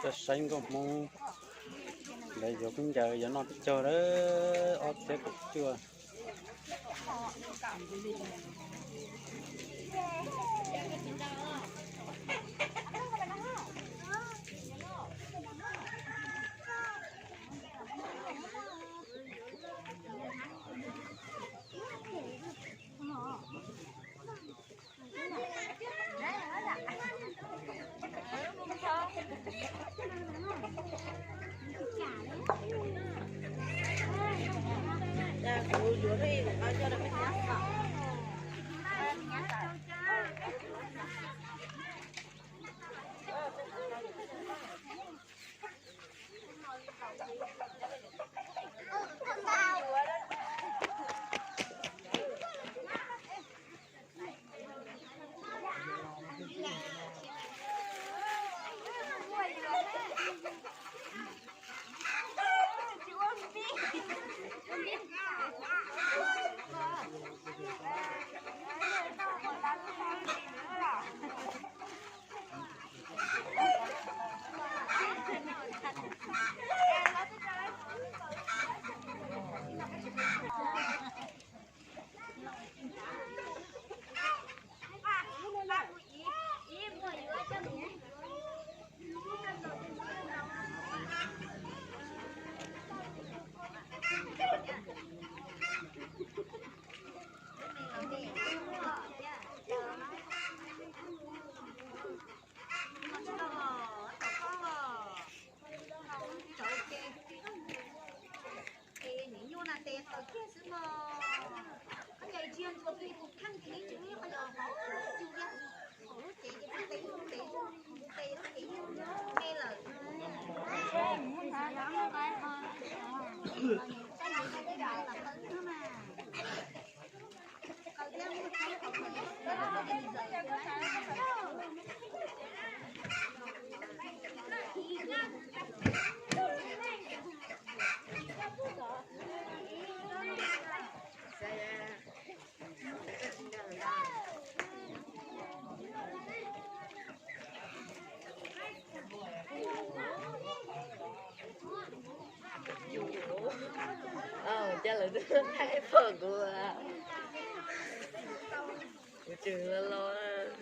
Cov saib nkauj Hmoob, lawv yuav khaub ncaws yuav noj peb caug lawm, ob txhiab kaum cuaj. Cas lawv twb thaij phom kuv, kuv tseem los los.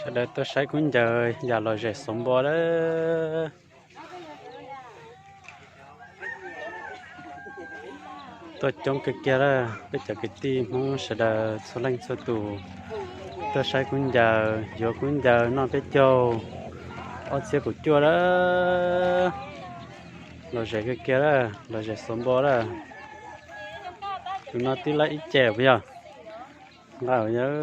Sawv daws tuaj saib khaub ncaws yam lom zem xov npo lawm. Tuaj coob kawg kiag lawm, peb cov kwv tij Hmoob sawv daws txhua leej txhua tus tuaj saib khaub ncaws, yuav khaub ncaws noj peb caug ob txhiab kaum cuaj lawm. Lom zem kawg kiag lawm, lom zem xov npo lawm. Tus no twb laib ib ce puas yog? Nqa yog.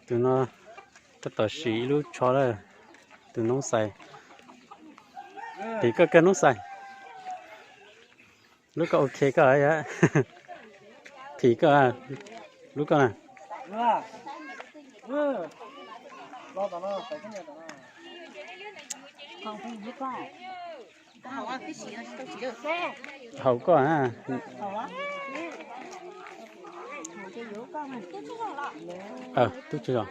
Tus no tab tom sim ib lub tsho lawm. Tus noob xais, phim koj kawg noob xais. Lub koj ok koj, phim koj, lub koj na. Haum koj a. Tub tsis zos.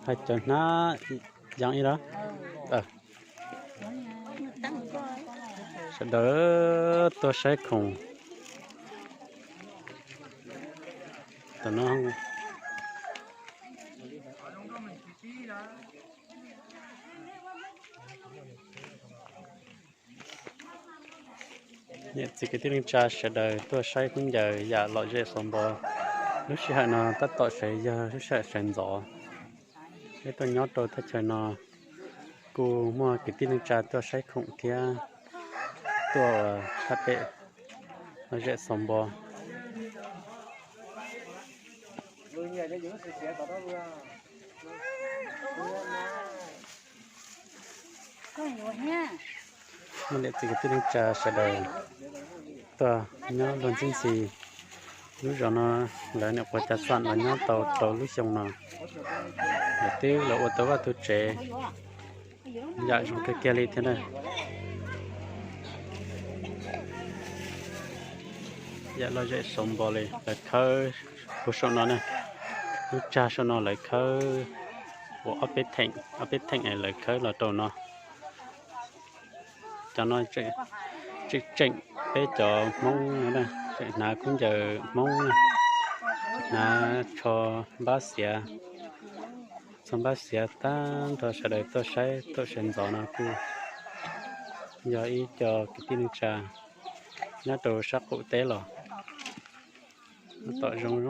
Hais cov hnab yees ib los. Sawv daws tuaj saib khoom. Tam no niam txiv kwv tij neej tsa sawv daws tuaj saib khaub ncaws yam lom zem xov npo. Lub sij hawm no tab tom sawv yog lub sij hawm sawv ntxov. Peb tuaj nyob rau thaj chaw no kuj muaj kwv tij neej tsa tuaj saib khoom thiab tuaj thaj pem lom zem xov npo. Muaj niam txiv kwv tij neej tsa sawv daws tuaj nyob luag ntxhi ntxhi. Lub zos no lawv niam quas cav xam los nyob tau rau lub xyoo no, lawv twb los ua tau vaj tau tsev yam zoo kawg kiag li thiab na. Yam lom zem xov npo li lawv khawb puag saum no na. Lub tsag saum no lawv khawb ua ob peb theem, ob peb theem lawv khawb los rau no. Cov no tseem, tseem peb cov Hmoob, tseem hnav khaub ncaws Hmoob, hnav tsho npab xiav, tsho npab xiav tag nrho. Sawv daws tuaj saib tuaj sawv ntxov no kuj yog ib co kwv tij neej tsa nyob rau sab qaum teb los. Tom zoo. Hnav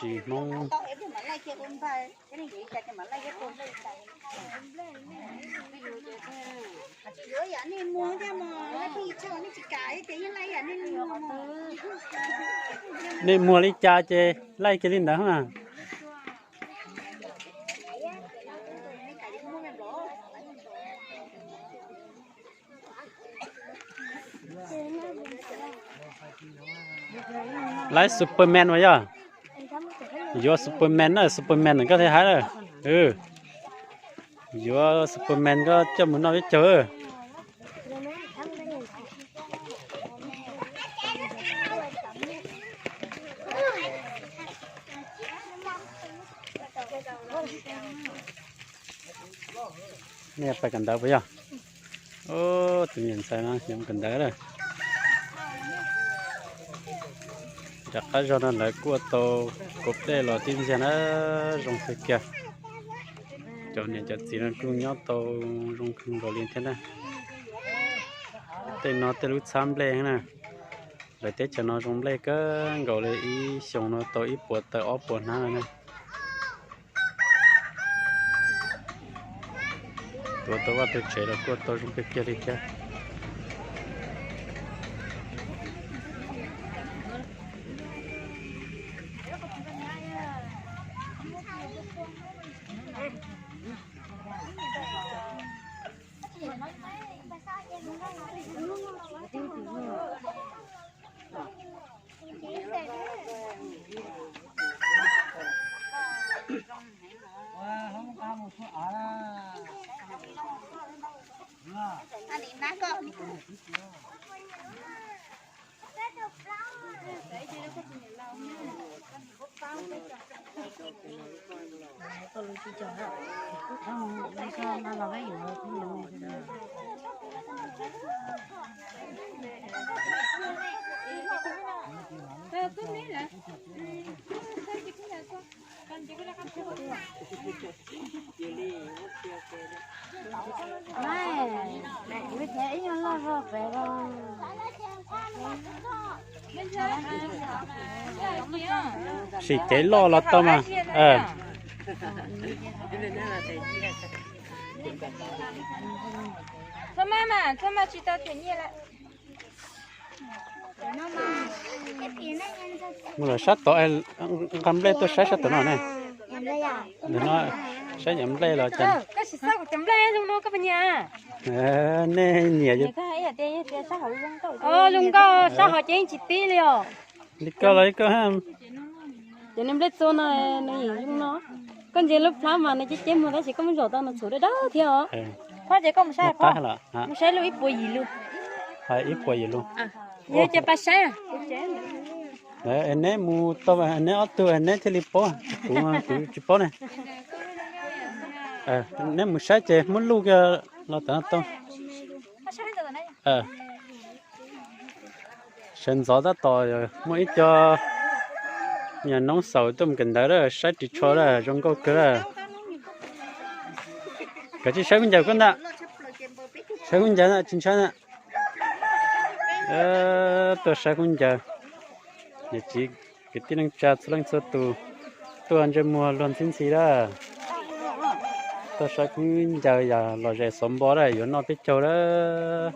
ris Hmoob. Nej muag li cas ces laij kiag li ntawd na. Laib Superman mas yog. Yuav Superman na, Superman koj thiaj hais na. Yuav Superman koj coj mus noj peb caug. Nej pais kawm ntawv puas yog? Tus me ntxhais no yuav mus kawm ntawv lawm. Nram qab zog no lawv kuj ua tau kaum dej los tib ntxiag na, zoo kawg kiag. Cov niam cov txiv no kuj nyob tau zoo kawg nkaus li thiab na. Tej no tej lub txhab nplej na. Lawv teb chaws no zoo nplej kawg nkaus li, ib xyoos no tau ib puas tawm ob puas hnab no ne. Tuav tau vaj tau tsev los kuj tau zoo kawg kiag li thiab. Sim cev loj los tau mas. Mus los sab tod, nqa nplej tuaj saib sab tod no ne. Ntawm no saib nyiam nplej los cas. Nej nyiam zoo nkauj sab hauv ces yeej tsis tib li os. Li koj los koj. Ces nws nplej txua no nws yeej zoo no. Koj ntsia lub plab mas nws ceb ceb muag tab sis koj muab zaum tau nws txhum dawb dawb thiab os. Mus saib lub ib puas yim lus. Ib puas yim lus. Yog ces pab saib. Neb mus tau, neb ob tug neb thiaj li paub, kuv kuv tsis paub ne. Neb mus saib ces muab luj kiag los tau no tau. Sawv ntxov tab tom muaj ib co me nyuam noob xaus tuaj mus kawm ntawv lawm, saib ris tsho lawm, zoo nkauj kawg lawm. Kav tsij saib khaub ncaws koj ntag. Saib khaub ncaws ntag, tsis ntshai ntag. Tuaj saib khaub ncaws. Niam txiv kwv tij neej tsa txhua leej txhua tus tuaj ntsej muag luag ntxhi ntxhi lawm. Tuaj saib khaub ncaws yog los zes xov npo lawm, yuav noj peb caug lawm.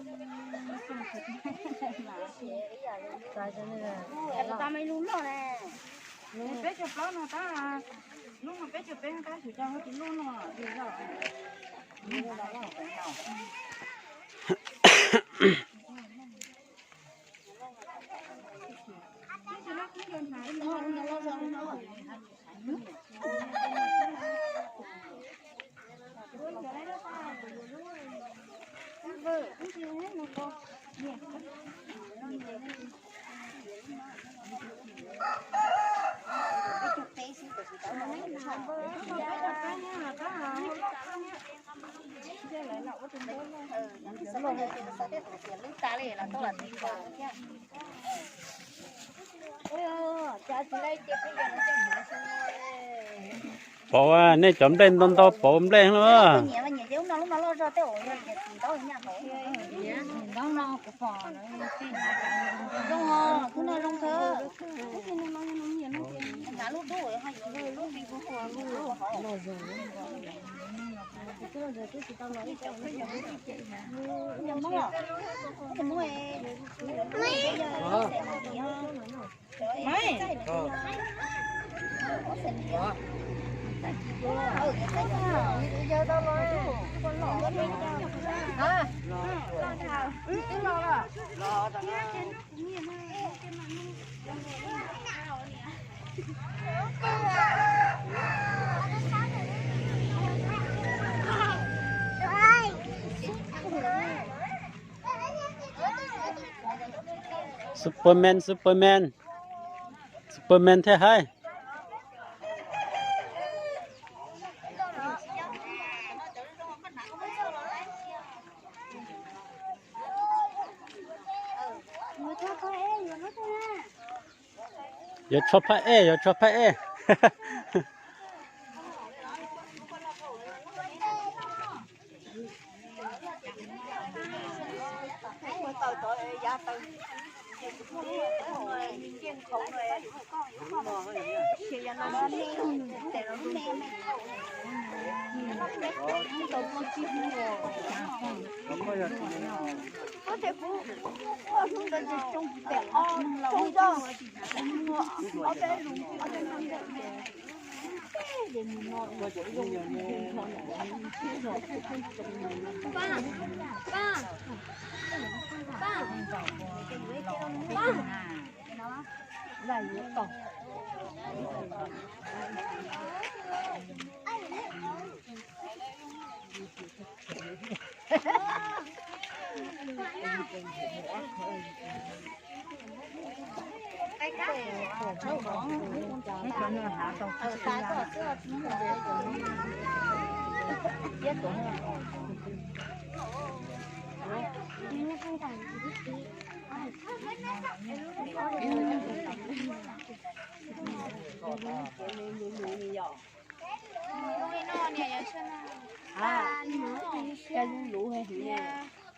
Pov, nej cov nplej ntau ntau pov nplej no. Superman, Superman, Superman thiaj haib. Yuav tsho phaj ej, yuav tsho phaj ej.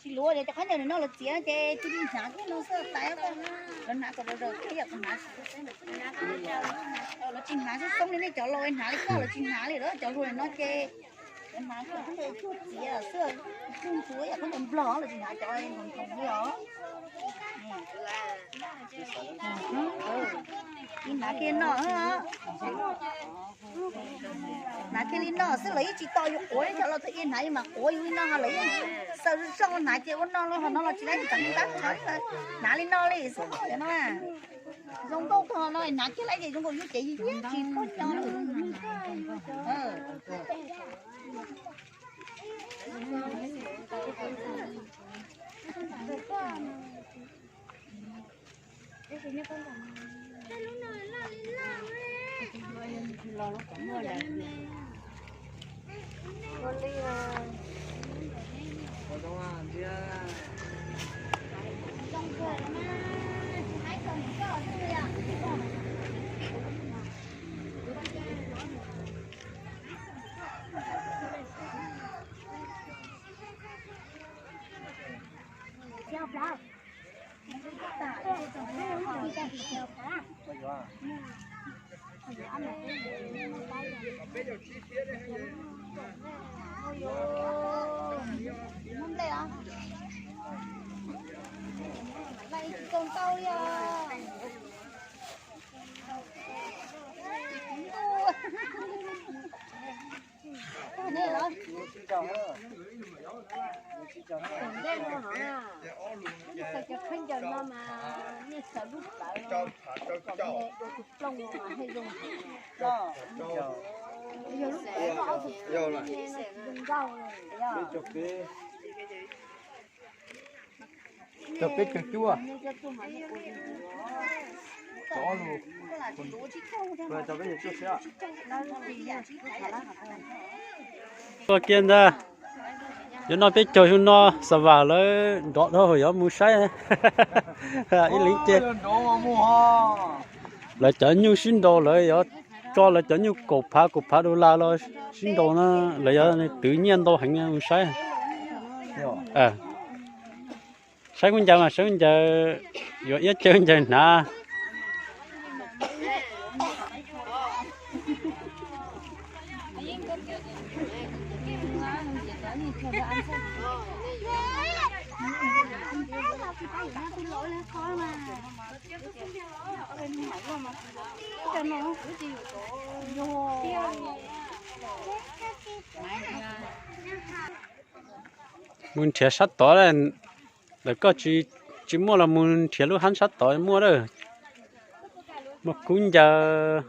Tsis luv ces cov khaub ncaws nws noj los txiav ces cia li hnav kiag no xwb tas. Lawv hnav kom daws daws thiab yom, kuv hnav, lawv tsis hnav xoob xoob li nej cov laus hnav li koj, lawv tsis hnav li lawm, cov hluas no ces lawv hnav cov khaub ncaws cuag txiav xwb, cuag ntsuav yam khaub ncaws nplog, lawv tsis hnav cov nthoov nthoov li os. Hnav kiag no, hnav kiag li no xwb, lawv yeej tsis tau yus quav, cov laus txawm hnav yus mas quav yus li no, lawv yeej xaws zog hnav ces ua no los ho no los tsis laib, txav tab hnav li no li xwb no. Zoo nkauj kawg no, hnav kiag lawm ces zoo nkaus yus ces yeej tsis pub cov. Tus ntej no, nej xaws cov khaub ncaws no mas nej xaws lub plawv no kom nws ua tus plooj no mas thiaj zoo. Yog lub plawv no ob tug plooj zoo nkauj. Cog peb caug cuaj. Cov ob lus, cov peb caug cuaj xwb. Tuaj kiag ntag. Yuav noj peb caug xyoo no, Xav Vam lawv nrov dhau, yuav mus saib ib leeg ces. Lawv cov nyuj sib nraus, lawv yuav tso lawv cov nyuj kaum phav kaum phav dollar los sib nraus na, lawv yuav twv nyiaj ntau heev, mus saib. Saib kub ncaws mas, saib kub ncaws, yuav iab caw kub ncaws hnav. Mus nrhiav sab tod, lawv koj tsis muaj los mus nrhiav lub hab sab tod muaj lawm. Muaj kub ncaws.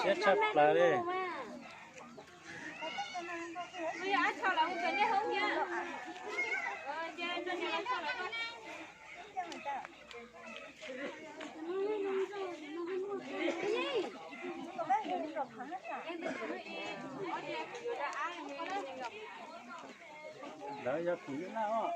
Siab tshaj plaws li. Lawv yog kwv Nyab Laj os.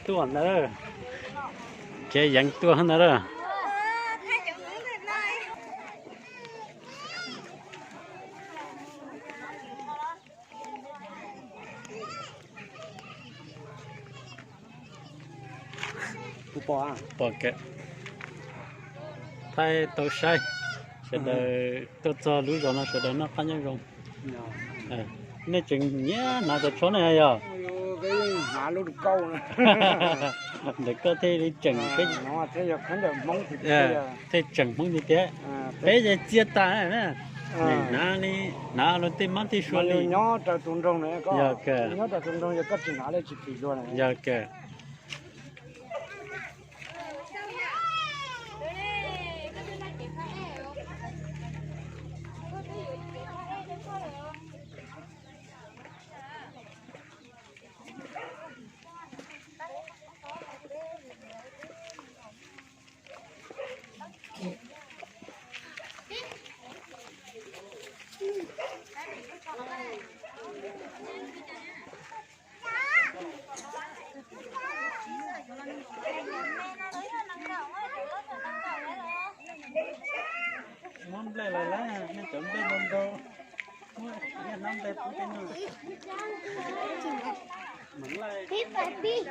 Tuaj ntawd, kev yeev tuaj ntawd lawm. Pom, thaij tau saib, sawv daws tuaj txog lub zos no sawv daws noj qab nyob zoo. Nej tseem nyiam hnav cov tshuab ne yog? Ntawm koj thiaj li tseem, thiaj tseem Hmoob tiag tiag. Peb ces txiag tas na, hnav li, hnav los tej mab tej sua li. Yog kawg. Yog kawg. Muab nplej los lawm, nej cov nplej ntau ntau. Muab hnab nplej pub tej no. Pib pas pib.